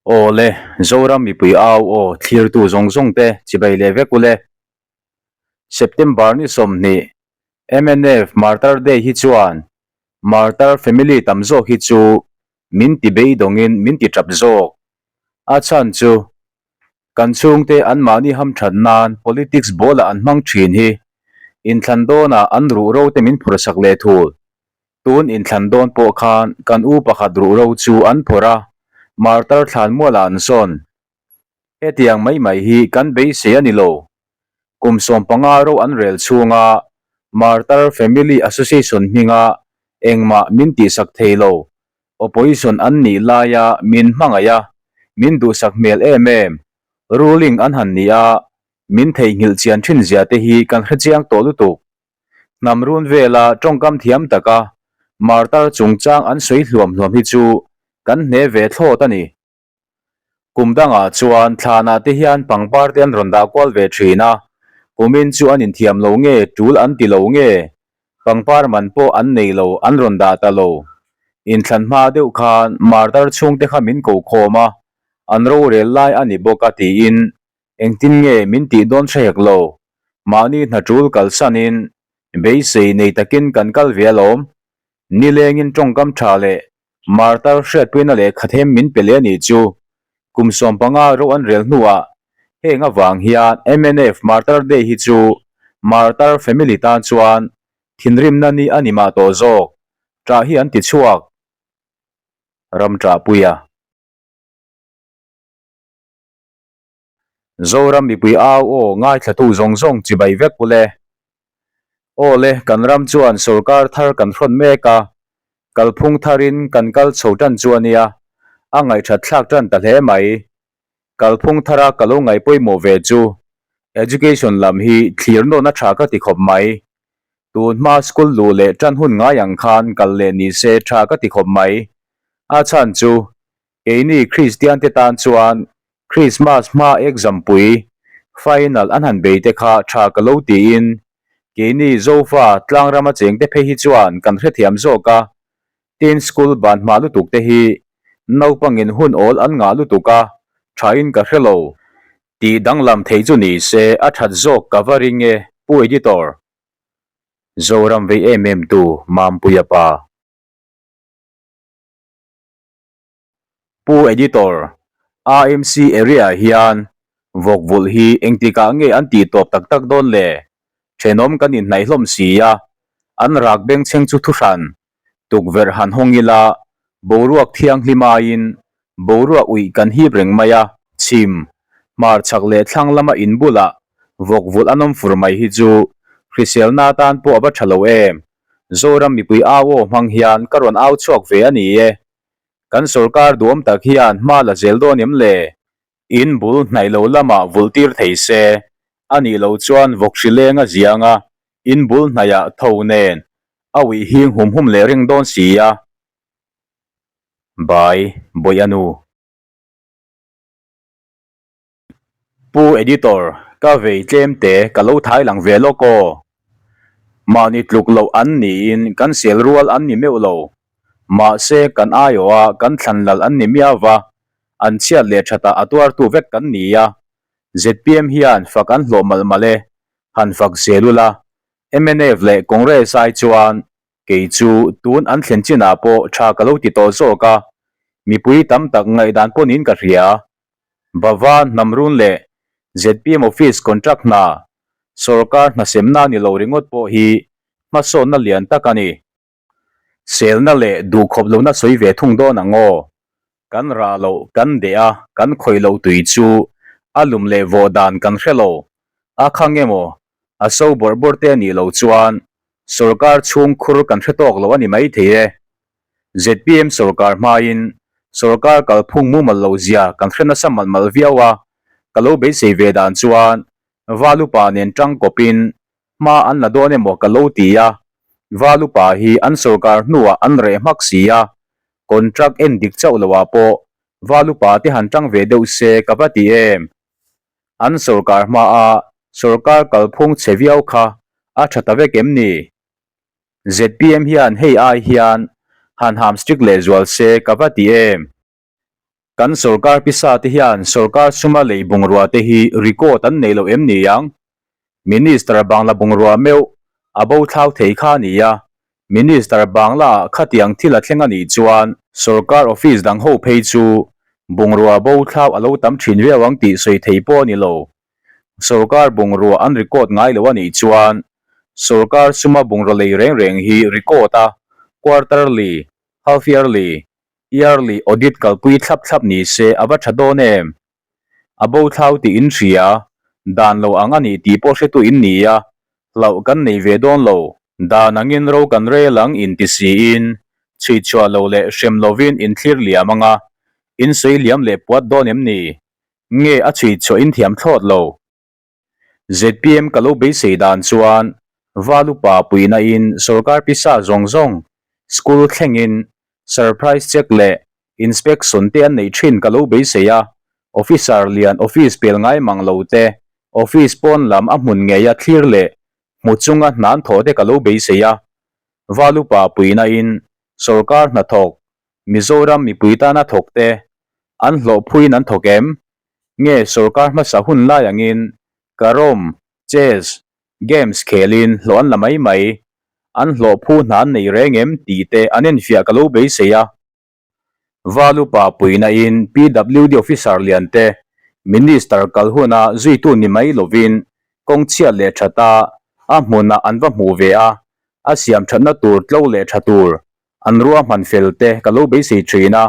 Aw le, Zoram mipui au aw thlirtu zawng zawng te chibai leh vek ule. September ni 20 mnf Martyr Day hi chuan Martyr family tam zawk hi chu min ti beidawngin min ti tap zawk. A chhan chu kan chhungte anmahni hamthat nan politics ball ah an hmang thin hi inthlan dawnah an ruhro te min phurhsak leh thul. Tun inthlan dawn pawh khan kan u pakhat ruhro chu an phawrh a, Martar thlan mualah an sawn. Hetiang mai mai hi kan beisei a ni lo. Kum 15 ro an rel chhunga Martar Family Association hminga engmah min tihsak thei lo, opposition an nih laia min hmangaih a, min duhsak hmel em em, ruling an han ni a, min theihnghilh chian thin zia te hi kan hrechiang tawh lutuk. Hnam run vela tawngkam thiam taka Martar chungchang an sawi hluam hluam hi chu kan hne ve thlawt a ni. Kum dangah chuan thlanah te hian pangpar te an rawn dah kual ve thin a, kumin chu an inthiam lo nge tul an ti lo nge pangpar man pawh an nei lo an rawn dah ta lo. Inthlan hma deuh khan Martar chhungte kha min ko khawm a, an rorel lai a ni bawk a tiin Engtin nge min tih dawn hre hek lo, mahni hna tul kalsanin beisei nei takin kan kal ve alawm. Nilengin tawngkam tha leh martar hriatpuina lehkha them min pe leh a nih chu. Kum 15 ro an rel hnuah heng avang hian mnf Martar Day hi chu Martar family tan chuan thinrimna ni a ni mah tawh zawk, ṭah hi an ti chhuak. Ram ṭahpuia. Zoram mipui au aw ngaithlatu zawng zawng chibai vek ule. Aw le, kan ram chuan sorkar thar kan hrawn mek a, kalphung tharin kan kal chho tan chu a nia, a ngaihthat thlak tan ta hle mai. Kalphung thara ka lo ngaih pawimawh ve chu Education lam hi thlir nawna tha ka ti khawp mai. Tun hma school luh leh tan hun ngai ang khan kal leh ni se tha ka ti khawp mai. A chhan chu Keini Kristian te tan chuan Krismas hma exam pui, final, an han bei te kha tha ka lo tiin keini Zofa tlangrama cheng te phei hi chuan kan hrethiam zawk a, tin school ban hma lutuk te hi naupangin hun awl an ngah lutuk a, thain ka hre lo. Tih danglam thei chu ni se a that zawk ka va ring e Pu Editor. Zoram vei em em tu Mampuia pa. Pu Editor, AMC area hian vawk vulh hi engtikah nge an tih tawp tak tak dawn le? Thenawm kan inhnaih hlawm si a, an rak bengchheng chu thuhran, tukverh han hawng ila, boruak thianghlim aiin boruak uih kan hip reng mai a, chhim, hmarchhak leh thlang lama in bulah vawk vulh an awm fur mai hi chu hriselna atan pawh a va tha lo em? Zoram mipui au aw hmang hian ka rawn au chhuak ve a ni e. Kan sorkar duhawm tak hian hma la zel dawn em le? In bul hnaih lo lamah vulh tir thei se, a nih loh chuan vawk hri leng a ziang a, in bul hnaihah tho nen a uih hing hum hum leh reng dawn si a. Bai, Bawih a nu. Pu Editor, ka vei tlem te ka lo thai lang ve lawk aw. Mahni tluk loh an niin kan sel rual an ni meuh lo. Mahse kan aiawh a kan thlan lal an ni miau va, an chhiat leh thatah a tuartu vek kan ni a. Zpm hian fak an hlawh malh malh e, han fak zel ula. Mnf leh Congress ai chuan Kei chu tun an thlen chinah pawh tha ka lo ti tawh zawk a, mipui tam tak ngaihdan pawh niin ka hria. Bava Hnamrun leh zpm Office contract hna, sorkar hna semna ni lo ringawt pawh hi hmasawnna lian tak a ni. Selna leh duhkhawp lohna sawi ve thung dawn ang aw. Kan rah loh, kan deh a, kan khawih loh tui chu a lum leh vawh dan kan hre lo. A khang emaw, a so bawrh bawrh te a nih loh chuan Sorkar chhung khur kan hre tawk lo a ni mai thei e. Zpm sorkar hmain sorkar kalphung mumal lo zia kan hre nasa malh malh viau a, ka lo beisei ve dan chuan Valupa nen tang kawpin hma an la dawn emaw ka lo ti a, Valupa hi an sorkar hnuah an reh hmak si a, contract en dik chauh loah pawh Valupa te han tang ve deuh se ka va ti em. An sorkar hmaa sorkar kalphung chhe viau kha a tha ta vek em ni? Zpm hian hei ai hian han ham strict lehzual se ka va ti em? Kan sorkar pisa te hian sorkar suma lei bungrua te hi record an nei lo em ni ang? Minister bangla bungrua meuh a bo thlau thei kha a ni a, Minister bangla ah khatiang thil a thleng a nih chuan sorkar office dang ho phei chu bungrua bo thlau a lo tam thin viau ang tih sawi thei pawh a ni lo. Sorkar bungrua an record ngai lo a nih chuan sorkar suma bungrua lei reng reng hi record a quarterly, half yearly, Yearly audit kalpui thlap thlap ni se a va tha dawn em? A bo thlau tih in hria, dan lo ang a nih tih pawh hretu in ni a, hlauh kan nei ve dawn lo. Dan angin ro kan rel ang inti siin, chhuichhuah lo leh hrem lovin in thlir liam ang a, in sawi liam leh puat dawn em ni? Nge a chhuichhuah in thiam thlawt lo? Zpm ka lo beisei dan chuan Val upa puihna in sorkar pisa zawng zawng school thlengin surprise check leh inspection te an neih thin ka lo beisei a, officer lian office pel ngai mang lo te office pawn lam a hmun ngeia thlir leh hmu chunga hnan thawh te ka lo beisei a. Val upa puihna in sorkar hnathawk Mizoram mipui tana thawk te an hlawhphuiin an thawk em? Nge sorkar hmasa hun lai angin carrom, chess, games khelin hlawh an la mai mai, an hlawhphu hna an nei reng em tih te an enfiah ka lo beisei a. Val upa puihna in PWD officer lian te Minister kal huna zuitu ni mai lovin kawng chhiat leh thata a hmunah an va hmuh ve a, a siam thatna tur tlo leh tha tur an ruahman fel te ka lo beisei thin a.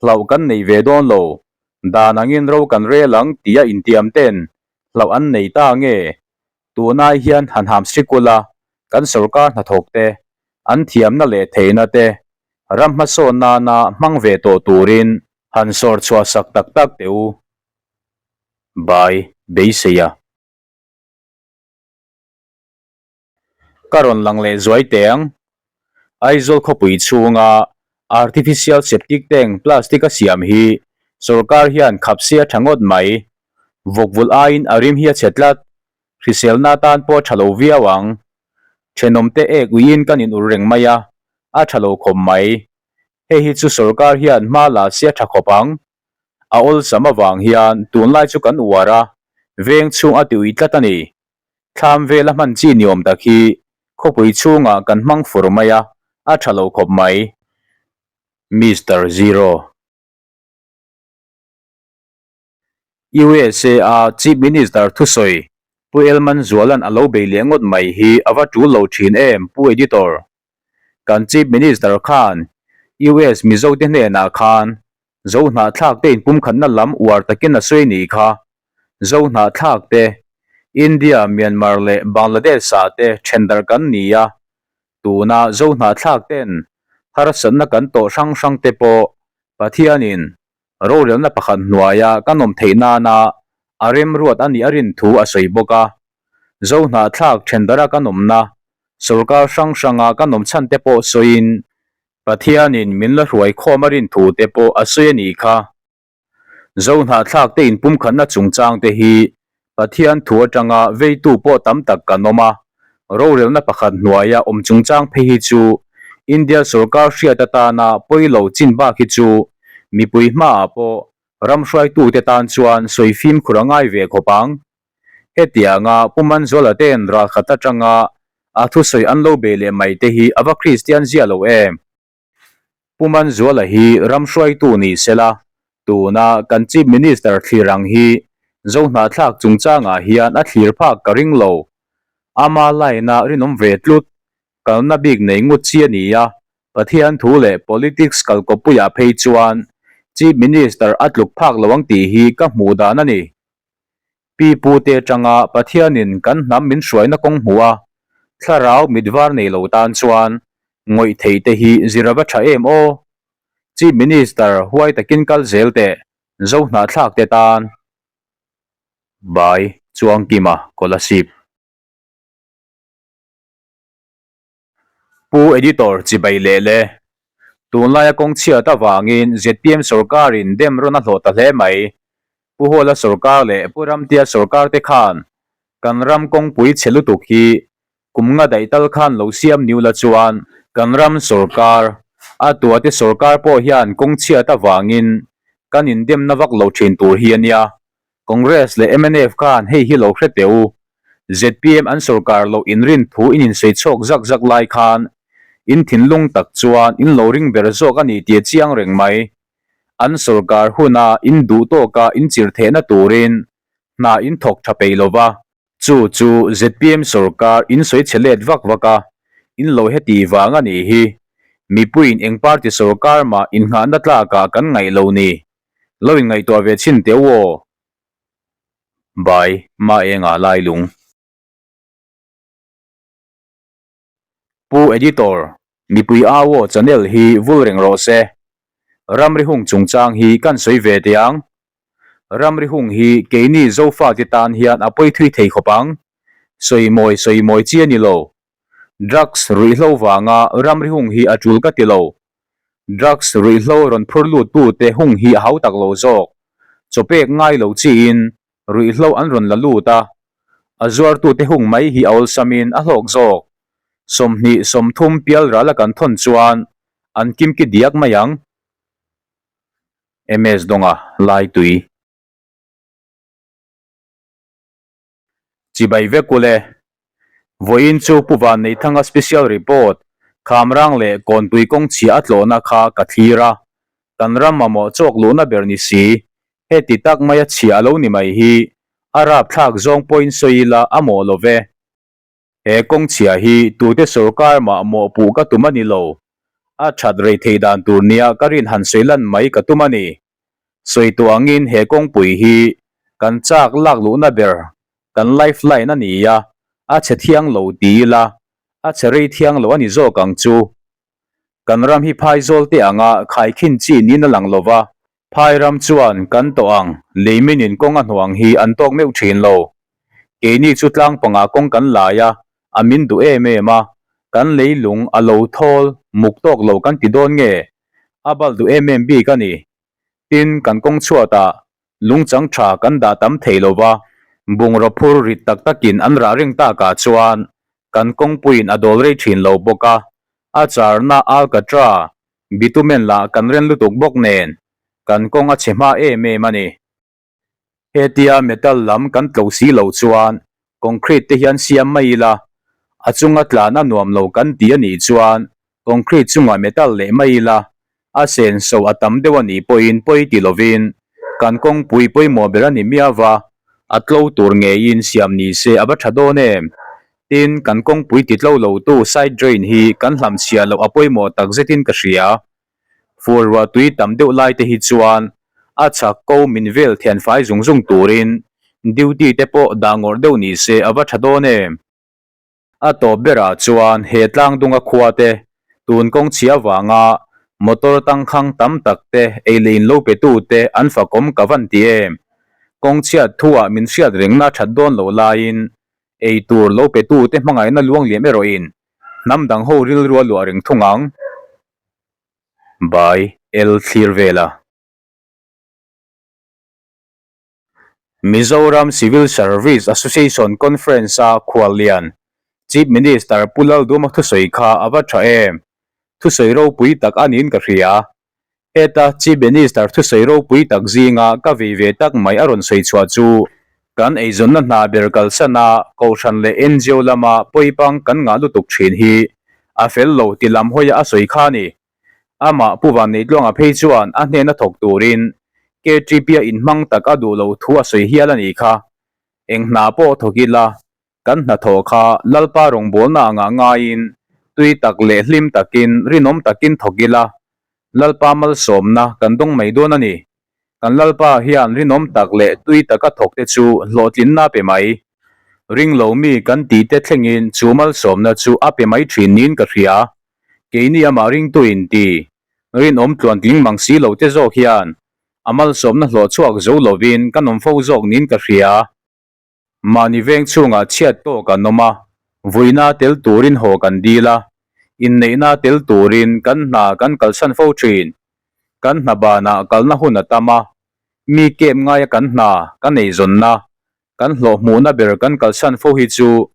Hlauh kan nei ve dawn lo, dan angin ro kan rel ang tia intiam ten hlauh an nei ta nge? Tunai hian han ham sikul a, kan sorkar hnathawk te, an thiamna leh theihna te ram hmasawn nana hmang ve tawh turin han sawr chhuah sak tak tak teh u. Bai beisei a. Ka rawn lang leh zuai teh ang. Aizawl khawpui chhunga artificial septic tank plastic a siam hi sorkar hian khap se a tha ngawt mai. Vawkvulh aiin a rim hi a chhe tlat. Hriselna atan pawh a tha lo viau ang. Thenawmte ek uiin kan in ur reng mai a, a tha lo khawp mai. Hei hi chu sorkar hian hma la se a tha khawp ang. A awlsam avang hian tunlai chu kan uar a, veng chhung a ti ui tlat a ni. Thlam vela hman chi ni awm tak hi khawpui chhungah kan hmang fur mai a, a tha lo khawp mai. Mister Zero. USA a Chief Minister thusawi Pu Elman Zualan a lo bei leh ngawt mai hi a va tul lo thin em Pu Editor. Kan Chief Minister khan US Mizote hnenah khan Zohnahthlak te inpumkhatna lam uar takin a sawi nih kha. Zohnahthlak te, India, Myanmar leh Bangladesh ah te thendarh kan ni a, tuna Zohnahthlak ten harsatna kan tawh hrang hrang te pawh Pathianin rorelna pakhat hnuaia kan awm theih nana a remruat a nih a rin thu a sawi bawk a. Zohnahthlak thendarha kan awmna sorkar hrang hranga kan awm chhan te pawh sawiin Pathianin min la hruai khawm a rin thu te pawh a sawi a nih kha. Zohnahthlak te inpumkhatna chungchang te hi Pathian thu atanga veitu pawh tam tak kan awm a, rorelna pakhat hnuaia awm chungchang phei hi chu India sorkar hriat atana pawi lo chin bak hi chu mipui hmaah pawh ram hruaitute tan chuan sawi fimkhur a ngai ve khawp ang. Hetianga Pu Manzuala ten ralkhat atanga a thusawi an lo bei leh mai te hi a va Kristian zia lo em? Pu Manzuala hi ram hruaitu ni sela, tuna kan Chief Minister thlir ang hi Zohnahthlak chungchangah hian a thlir phak ka ring lo. Ama line-a rinawm ve tlut, kalna bik nei ngut chi a ni a, Pathian thu leh politics kalkawppuiah phei chuan Chief Minister a tluk phak lo ang tih hi ka hmuh dan a ni. Pi pu te atanga Pathianin kan hnam min hruaina kawng hmuh a, thlarau mit var nei lo tan chuan ngawih theih te hi zir a va tha em aw? Chief Minister huai takin kal zel teh Zohnahthlak te tan. By Chuangkima Kolasib. Pu Editor chibai leh le. Tunlaia kawng chhiat avangin zpm sorkarin dem rawn a hlawh ta hle mai. Pu Hawla sorkar leh Pu Ramtia sorkar te khan kan ram kawngpui chhe lutuk hi kum nga daih tal khan lo siam niu la chuan kan ram sorkar, a tuate sorkar pawh hian kawng chhiat avangin. Kan indemna vak lo thin tur hi a nia. Congress leh mnf khan hei hi lo hre teh u. Zpm an sorkar loh inrin thu in insawi chhuak zak zak lai khan in thinlung tak chuan in lo ring ber zawk a ni tih a chiang reng mai. An sorkar huna in duh tawka in chirh theihna turin hna in thawk tha peih lo va. Chu chu zpm sorkar in sawi chhe let vak vak a, in lo heti vang a nih hi. Mipuiin eng party sorkar mah innghahna tlakah kan ngaih lo ni. Lo inngaihtuah ve chhin teh u aw. Bai, Maenga Lailung. Pu Editor, mipui au aw channel hi vul reng rawh se. Ramri hung chungchang hi kan sawi ve teh ang. Ramri hung hi keini Zofate tan hian a pawi thui thei khawp ang. Sawi mawi sawi mawi chi a ni lo. Drugs ruihhlo vanga ramri hung hi a tul ka ti lo. Drugs ruihhlo rawn phur lut tute hung hi a hau tak lo zawk. Chawpek ngai lo chiin ruihhlo an rawn la lut a, a zuartute hung mai hi a awlsamin a hlawk zawk. 20 30 pial rala kan thawn chuan an kimki diak mai ang. MS Dawnga Laitui. Chibai vek ule. Vawiin chu Pu Vanneithanga Special Report, Khamrang leh Kawnpui kawng chhia a tlawhna kha ka thlir a. Kan ram mamawh chawk luhna ber ni si, heti tak maia chhia a lo ni mai hi a rapthlak zawng pawhin sawi ila a mawh lo ve. He kawng chhia hi tute sorkar mah mawhpuh ka tum a ni lo. A that rei thei dan tur nia ka rin han sawi lan mai ka tum a ni. Sawi tawh angin he kawngpui hi kan chak lak luhna ber, kan life line a ni a, a chhe thiang lo ti ila, a chhe rei thiang lo a ni zawk ang chu. Kan ram hi phaizawl te anga khaikhin chi niin a lang lo va, phai ram chuan kan tawh ang leiminin kawng a hnuang hi an tawk meuh thin lo. Keini chu tlang pangah kawng kan lai a, a min duh em em a, kan leilung a lo thawl muk tawk lo kan ti dawn nge? A bal duh em em bik a ni. Tin, kan kawng chhuatah Lungchang tha kan dah tam thei lo va, bungraw phur rit tak takin an rah reng takah chuan kan kawngpuiin a dawl rei thin lo bawk a, a charna alkatra, bitumen lah kan ren lutuk bawk nen kan kawng a chhe hma em em a ni. Hetia metal lam kan tlo si lo chuan concrete te hian siam mai ila, a chunga tlan a nuam lo kan ti a nih chuan concrete chungah metal leh mai ila, a senso a tam deuh a nih pawhin pawi ti lovin kan kawngpui pawimawh ber a ni miau va, a tlo tur ngeiin siam ni se a va tha dawn em? Tin, kan kawngpui ti tlo lotu side drain hi kan hlamchhiah loh a pawimawh takzetin ka hria. Fur ruah tui tam deuh lai te hi chuan a chhak ko min vel thian fai zung zung turin duty te pawh dah ngawrh deuh ni se a va tha dawn em? A tawp berah chuan he tlang dunga khua te tun kawng chhia vanga motor tangkhang tam tak te ei leh in lo pe tu te an fakawm ka van ti em? Kawng chhiat thuah min hriat rengna that dawn loh laiin ei tur lo pe tu te hmangaihna luang liam erawhin hnam dang ho rilru a luah reng thung ang. By L Thlir Vela. Mizoram Civil Service Association Conference-a khuallian Chief Minister Pu Lalduma thusawi kha a va tha em? Thusawi ropui tak a niin ka hria. Heta Chief Minister thusawi ropui tak zinga ka vei ve tak mai a rawn sawi chhuah chu kan eizawnna hna ber kalsana Kohhran leh NGO lama pawipang kan ngah lutuk thin hi A fel lo ti lam hawia a sawi kha a ni. Amah Pu Vanneitluanga phei chuan a hnena thawk turin KTP-a inhmang tak a duh loh thu a sawi hial a nih kha. Eng hna pawh thawk ila, kan hnathawh kha Lalpa rawngbawlna angah ngaiin tui tak leh hlim takin rinawm takin thawk ila, Lalpa malsawmna kan dawng mai dawn a ni. Kan Lalpa hian rinawm tak leh tui taka thawk te chu hlawhtlinna a pe mai. Ringlo mi kan tih te thlengin chu malsawmna chu a pe mai thin niin ka hria. Keini amah ringtu in ti, rinawm tluantling mang si lo te zawk hian a malsawmna hlawh chhuak zo lovin kan awm fo zawk niin ka hria. Mahni veng chhungah chhiat tawk an awm a, vuina tel turin haw kan dil a, inneihna tel turin kan hna kan kalsan fo thin. Kan hna banah kalna hun a tam a, mi kep ngaia kan hna, kan eizawnna, kan hlawh hmuhna ber kan kalsan fo hi chu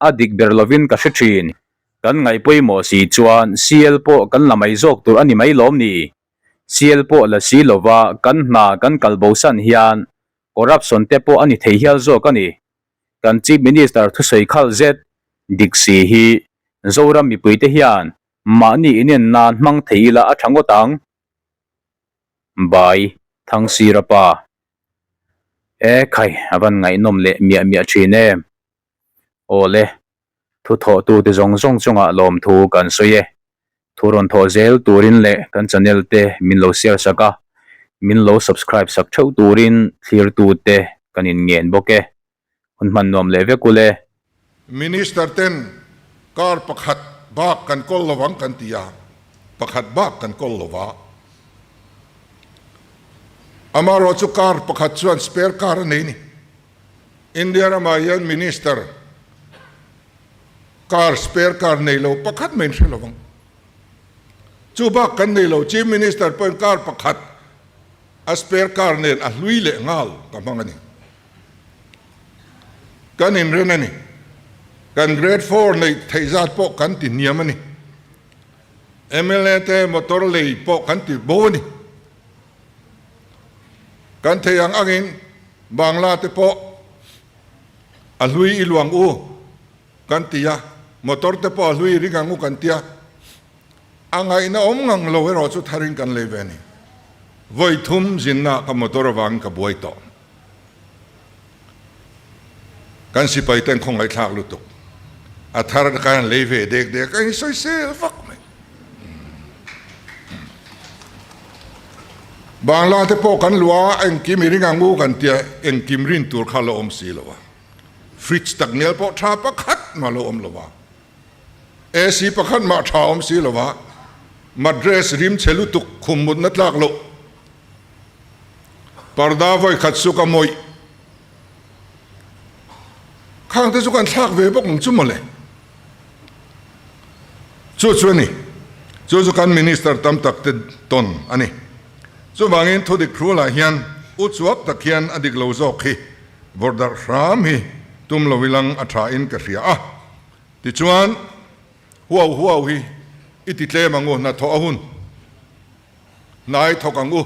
a dik ber lovin ka hre thin. Kan ngaih pawimawh si chuan CL pawh kan la mai zawk tur a ni mai lawm ni? Sial pawh la si lova kan hna kan kal bosan hian corruption te pawh a ni thei hial zawk a ni. Kan Chief Minister thusawi khalh zet dik si hi Zoram mipuite hian mahni inen nan hmang thei ila a tha ngawt ang. Bai Thangsira pa. E khai a van ngaihnawm leh miah miah thin em. Aw le, thu thawhtute zawng zawng chungah lawmthu kan sawi e. Thu rawn thawh zel turin leh kan channel te min lo share sak a, min lo subscribe sak theuh turin thlirtute kan in ngen bawk e. Hun hman nuam leh vek ule. Minister ten car pakhat bak kan kawl lo ang kan ti a, pakhat bak kan kawl lo va. Amaherawh chu car pakhat chuan spare car a nei ni. India ramah hian Minister car spare car nei lo pakhat mai in hre lo ang. Chu bak kan nei lo, Chief Minister pawhin car pakhat a spare car nen a hlui leh nghal ka hmang a ni. Kan inren a ni. Kan grade four neih theih zat pawh kan ti hniam a ni. Mla te motor lei pawh kan ti bo a ni. Kan thei ang angin Bangla te pawh a hlui i luang u kan ti a, motor te pawh a hlui i ring ang u kan ti a, a ngaihna awm ngang lo erawh chu tharin kan lei ve a ni. Vawi thum zinna ka motor avangin ka buai tawh. Kan sipai ten khawngaihthlak lutuk. A thar khan lei ve dek dek a insawisel vak mai. Bangla te pawh kan luah a, engkim i ring ang u kan tia, engkim rin tur kha lo awm si lo a. Fridge tak nel pawh tha pakhat mah lo awm lo a. AC pakhat mah tha awm si lo a. Mattress rim chhe lutuk khum mutna tlak loh. Parda vawi khat chu ka mawih. Khang te chu kan thlak ve bawk ang chu mawle. Chu chu a ni. Chu chu kan Minister tam tak te tawn a ni. Chuvangin thudik hrualah hian u chuak tak hian a dik lo zawk hi vawrh darh hram hi tum lo ilang a tha in ka hria a. Tichuan huau huau hi i ti tlem ang u hnathawh a hun. Hnai thawk ang u.